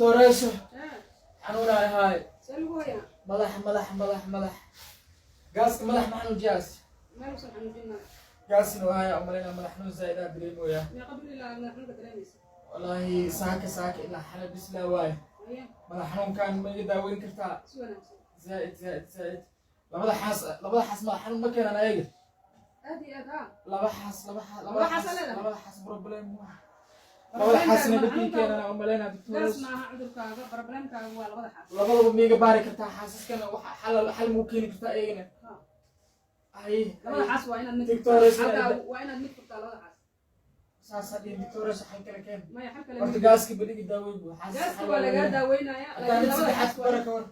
Doctorayso, xanuun ay haay. See lagu hayaa? Madax, madax, madax, madax, gaaska madax ma xanuujiyaas? Meel usan xanuujinaa. Gaasina waa haya umalayna, madax xanuun zaaid aa dareemoyaa. Meeqa bil ilaa madax xanuunka dareemaysa? Wallaahi saaka saaka ilaa xala bislaa waaye. Madax xanuunkan ma iga daaweyn kartaa? Si wanaagsan. Zaaid, zaaid, zaaid. Labada xaas, labada xaas madax xanuun ma keenaan ayaga? Aad iyo aad, ha. Laba xaas, laba xaas. Laba xaas aa leedahay? Labada xaas problem waa labada xaasna dhibkii keenana umalaynaa. Gaas Doctores. maaha cudurkaaga, problemkaaga waa labada xaas. Labadaba miiga baari kartaa? Xaasaskana waxa xal xal muu keeni kartaa iyagana? Ha. Ay. Labada xaas waa inaad mid Doctores. Halkaa waa inaad mid furtaa labada xaas. Saasaa dhihin, doctores, xal kale keen. Maya, xal kale Horta ma. Gaaska baligi daaweyn bu xaasas. Gaaska waa lagaa daaweynaya, Hataa laakiin mid labada saddexaad xaas ku waa bara ka war.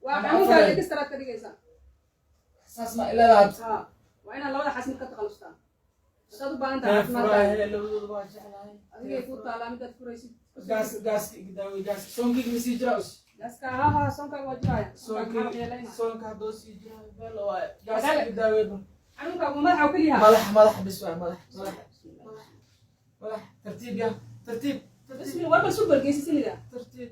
Waa Ama xanuunkaaga afar. extraad ka dhigaysaa. Saas ma iladaad? Ha, waa inaad labada xaas mid ka takhalustaa haddaad u baahan tahay Taa caafimaadkaaga. furaahe, labadooda waa jeclahay. Adigay kuu taalaa midaad furaysid. Gaas, gaaska iga daawey. Gaaska soonkayga ma sii jiraa us? Gaaska, ha ha, soonkaaga waa jiraya. Soonkaaga maxaa waxyeelaynaya? Soonka haddoo sii jiraa beel waaye. Gaaska iga daawey ba. Xanuunkaagu madaxa u keliyaha? Madax, madax bis waay, madax, madax, madax, madax. Tartiib ya, tartiib, tartiib. Bismillah, war bal super geysisanida. Tartiib.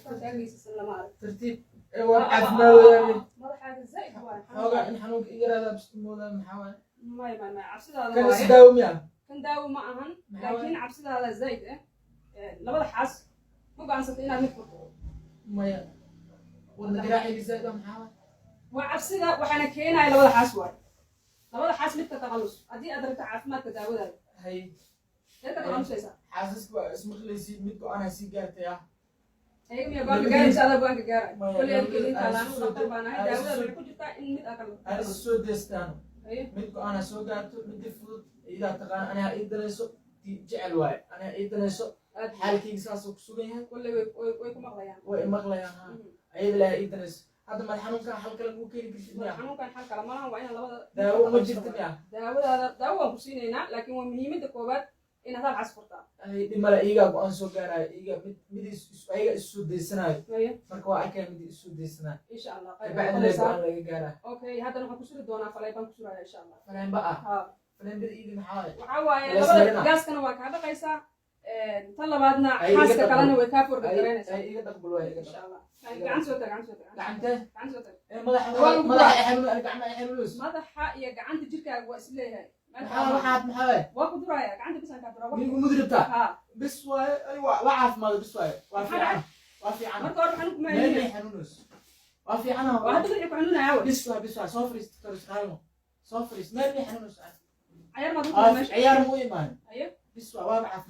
Kaa geysisan lama arag. Tartiib ee waa caafimaadooyaa. Madaxaaga zaid waay. Xoogaa in xanuunka iga yaraadaa bis moodaa, maxaa waaye? Maya, maya, maya, cabsidaada Kan is waaye. daawo miya? Kan daawo ma ahan. Maxaa Laakiin cabsidaada zaid eh. Labada xaas ma go'aansatay inaad mid furto? Maya, wadna garaacayga zaaid ah, maxaa waaye? Waa cabsida waxaana keenaya labada xaas waaye. Labada xaas mid ka takhalus haddii aad rabto caafimaadka daawadaada. Hay. See ka takhalusaysaa? Xaasaska waa ismaqlaysiin, mid go-aanaa sii gaartay ah. Ayaga miya go-aanka gaaraysa? Adaa go-aanka gaaraya. Maya, Kolley adiga idin aan taalaa, anigu soo dhaqtar baan ahay. aan Daawadaada soo waxay ku jirtaa in mid aad kala aan is soo deestaano. Mid go-aanaa soo gaarto, midii fudud iyadaa taqaana, aniga ii danayso, tii jecel waaye, aniga ii danayso. Aad. Xaalkayga saasuu ku sugan yahay. Kolley way ku maqlayaan. Way imaqlayaan, ha. Ayada ilaha ii danayso. Hadda madax xanuunkan xal kale muu keeni kartid Madax miya? Xanuunkan xal kale malahan, waa inaad labada Daawo ma jirta miya? Daawadaada, daawo waan ku siinaynaa, laakiin waa muhiimadda koowaad inaad hal xaas furtaa. Ay, dhimala, iyagaa go-aan soo gaaraayo, iyaga mid mid ayaga isu soo daysanaayo. Marka waa arkaya mid isu soo daysanaayo. Insha Allah qayb Kabacdi le noqonaysaa. Go-aan laga gaaraa. Okay, haddana waxaan ku suri doonaa faleebaan ku suraya, insha Allah. Faleenba ah? Ha. Faleenbada iidi maxaa waaye? Waxaa waaye Wala labada ismarina. Gaaskana waa kaa dhaqaysaa, tan labaadna Ay, iga xaaska dhaqmo. kalena way kaa forga Ay garaynaysaa. ay, iga dhaqbal waay, iga Insha dhaq. Allah. Ay, gacan soo tag, gacan soo tag. Gacantee? Gacan soo tag. Ee madaxa. Waa lagu Madaxa ay xanuun, gacmaha ay xanuunayso. Madaxa iyo gacanta jirkaaga waa isleeyahay. Meel Maxaa kale ma- waxaad maxaa waaye? Waa ku duraya, gacanta bisaan kaa dura. Miigu mudribtaa? Ha. Bis waaye, ani waa caafimaad, bis waaye, waa Maxaa fiican, waa fiican. Marka hore xanuun kuma Meel haynin. may xanuunayso, waa fiicana. Waa hadda madaxii ku xanuunaya wey. Bis waay, bis waay. Soo fariis, doctor Isqaalmo, soo fariis. Meel may xanuunayso. Cayaar maad u Ah, meesha. Ciyaar ma u imaan. Ayo. Bis waay, waaba caafimaad.